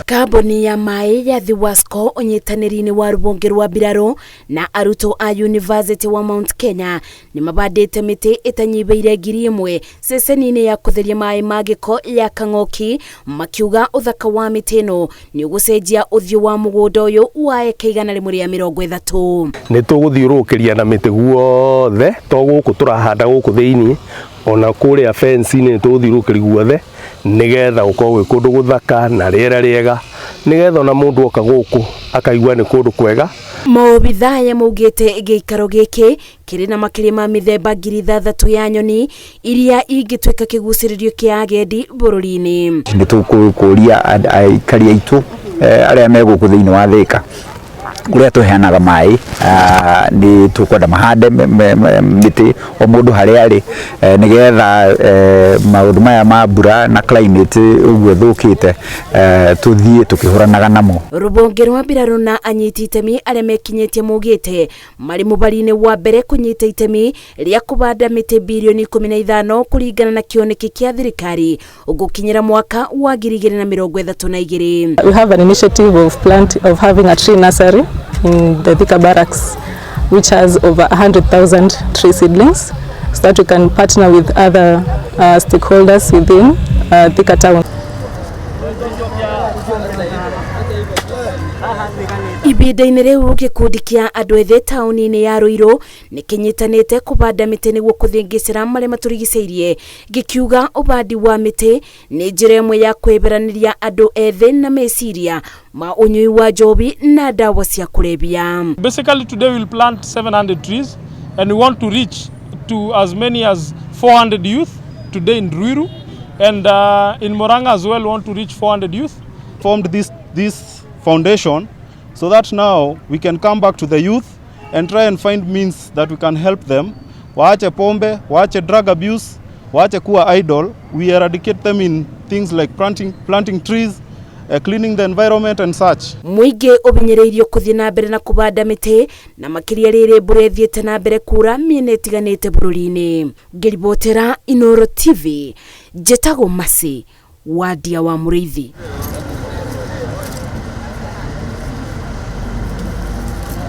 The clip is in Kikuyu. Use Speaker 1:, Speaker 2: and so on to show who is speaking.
Speaker 1: Kambuni ya maĩ ya Thiwasco ũnyitanĩri-inĩ wa rũhonge rwa mbirarũ na arutwo a University wa Mount Kenya nĩ mabandĩte mĩtĩ ĩtanyihĩire 1000 ceceni-inĩ ya kũtheria maĩ ma gĩko ya Kang'oki, makiuga ũthaka wa mĩtĩ ĩno nĩ ũgũcenjia ũthiũ wa mũgũnda ũyũ wa eka 130.
Speaker 2: Nĩ tũgũthiũrũrũkĩria na mĩtĩ guothe, to gũkũ tũrahanda gũkũ thĩinĩ, ona kũrĩa fence-inĩ nĩ tũgũthiũrũrũkĩria guothe, nĩgetha gũkorwo gwĩ kũndũ gũthaka na rĩera rĩega, nĩgetha ona mũndũ oka gũkũ akaigua nĩ kũndũ kwega.
Speaker 1: Maobithaa aya maugĩte gĩikaro gĩkĩ kĩrĩ na makĩria ma mĩthemba 6,000 ya nyoni iria ingĩtuĩka kĩgucĩrĩrio kĩa agendi bũrũri-inĩ.
Speaker 3: Nĩ tũkũria aikari aitũ arĩa me gũkũ thĩinĩ wa Thĩka kũrĩa tũheanaga maĩ, nĩ tũkwenda mahande mĩtĩ o mũndũ harĩa arĩ, nĩgetha maũndũ maya ma mbura na climate ũguo ĩthũkĩte, tũthiĩ tũkĩhũranaga namo.
Speaker 1: Rũhonge rwa mbirarũ na anyiti itemi arĩa mekinyĩtie maugĩte marĩ mũbari-inĩ wa mbere kũnyita itemi rĩa kũbanda mĩtĩ birioni 15 kũringana na kĩoneki kĩa thirikari gũkinyĩra mwaka wa 2032.
Speaker 4: We have an initiative of having a tree nursery in the Thika Barracks, which has over 100,000 tree seedlings, so that we can partner with other stakeholders within Thika town.
Speaker 1: Ibinda-inĩ rĩu gĩkundi kĩa andũ ethĩ taũni-inĩ ya Ruiru nĩ kĩnyitanĩte kũbanda mĩtĩ nĩguo kũthingĩcĩra marĩa matũrigicĩirie, gĩkiuga ũbandi wa mĩtĩ nĩ njĩra ĩmwe ya kwĩberanĩria andũ ethĩ na meciria ma ũnyui wa njohi na ndawa cia kũrebia.
Speaker 5: Basically today we'll plant 700 trees and we want to reach to as many as 400 youth today in Ruiru, and in Murang'a as well we want to reach 400 youth.
Speaker 6: Formed this foundation so that now we can come back to the youth and try and find means that we can help them. Waache pombe, waache drug abuse, waache kuwa idle. We eradicate them in things like planting trees, cleaning the environment and such.
Speaker 1: Mũingĩ ũbinyĩrĩirio kũthiĩ na mbere na kũbanda mĩtĩ na makĩria rĩrĩ mbura ĩthiĩte na mbere kura mĩena ĩtiganĩte bũrũri-inĩ. Ngĩribotera Inooro TV, njĩtagwo Mercy Wandia wa Mũrĩithi.